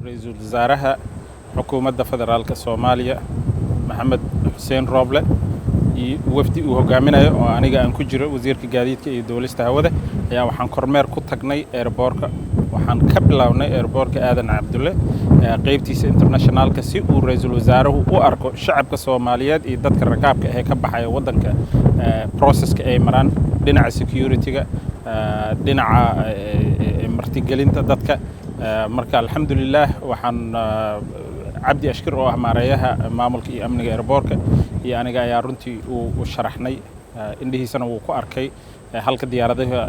Ra-iisul Wasaaraha Xukuumadda Federaalka Soomaaliya, Maxamed Xuseen Rooble, iyo wafdi uu hogaaminayo oo aniga aan ku jiro, wasiirka gaadiidka iyo duulista hawada, ayaa waxaan kormeer ku tagnay airportka. Waxaan ka bilownay airportka Aadan Cabdulle, qaybtiisa internationalka, si uu ra-iisul wasaaruhu u arko shacabka Soomaaliyeed iyo dadka rakaabka ee ka baxaya waddanka processka ay maraan, dhinaca security-ga, dhinaca martigelinta dadka. Marka alxamdulilah, waxaan Cabdi Ashkir oo ah maareeyaha maamulka iyo amniga airportka iyo aniga ayaa runtii u sharaxnay, indhihiisana wuu ku arkay halka diyaaradaha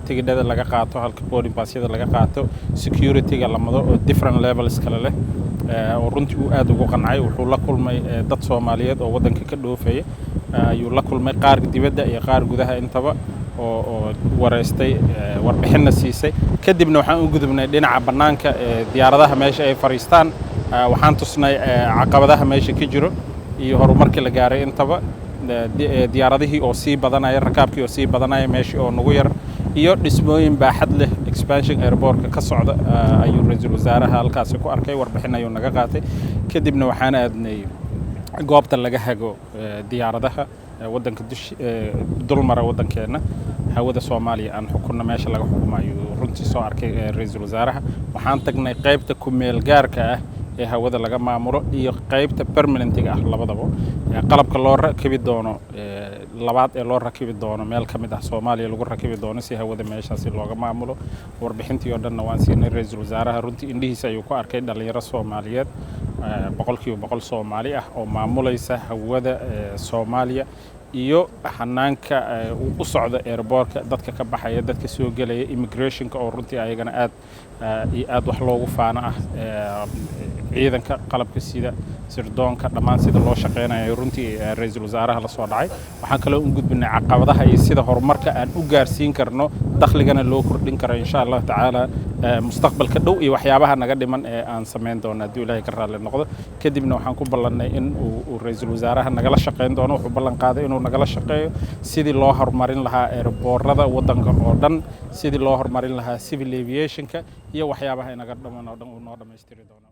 tigidhada laga qaato, halka boarding passyada laga qaato, security-ga la mado oo different levels kale leh, oo runtii uu aad ugu qancay. Wuxuu la kulmay dad Soomaaliyeed oo waddanka ka dhoofaya ayuu la kulmay, qaar dibadda iyo qaar gudaha intaba, oo wareystay, warbixinna siisay. Kadibna waxaan u gudubnay dhinaca bannaanka ee diyaaradaha meesha ay fadhiistaan. Waxaan tusnay caqabadaha meesha ka jiro iyo horumarkii la gaaray intaba, diyaaradihii oo sii badanaya, rakaabkii oo sii badanaya, meeshii oo nagu yar, iyo dhismooyin baaxad leh, expansion airportka ka socda ayuu ra-iisul wasaaraha halkaasi ku arkay, warbixin ayuu naga qaatay. Kadibna waxaan aadnay goobta laga hago diyaaradaha waddanka dush dulmara waddankeenna, hawada Soomaaliya aan xukunno meesha laga xukumo ayuu runtii soo arkay ra-iisul wasaaraha. Waxaan tagnay qaybta ku-meel gaarka ah ee hawada laga maamulo iyo qaybta permanentiga ah labadaba, qalabka loo rakibi doono labaad ee loo rakibi doono meel ka mid ah Soomaaliya lagu rakibi doono si hawada meeshaasi looga maamulo. Warbixintii oo dhanna waan siinay ra-iisul wasaaraha. Runtii indhihiisa ayuu ku arkay dhalinyaro Soomaaliyeed, 100% Soomaali ah, oo maamulaysa hawada Soomaaliya iyo hanaanka uu u socdo airportka, dadka ka baxaya, dadka soo gelaya, immigrationka oo runtii ayagana aad iyo aad wax loogu faano ah, ciidanka qalabka sida, sirdoonka, dhammaan sida loo shaqeynayo runtii ra-iisul wasaaraha la soo dhacay. Waxaan kaloo u gudbinay caqabadaha iyo sida horumarka aan u gaarsiin karno, dakhligana loo kordhin karo, insha Allahu tacaala, mustaqbalka dhow, iyo waxyaabaha naga dhiman ee aan samayn doono haddii Ilaahay ka raalli noqdo. Kadibna waxaan ku ballannay in uu ra-iisul wasaaraha nagala shaqeyn doono. Wuxuu ballan qaaday inuu nagala shaqeeyo sidii loo horumarin lahaa airportada waddanka oo dhan, sidii loo horumarin lahaa civil aviationka, iyo waxyaabaha inaga dhiman oo dhan uu noo dhammaystiri doono.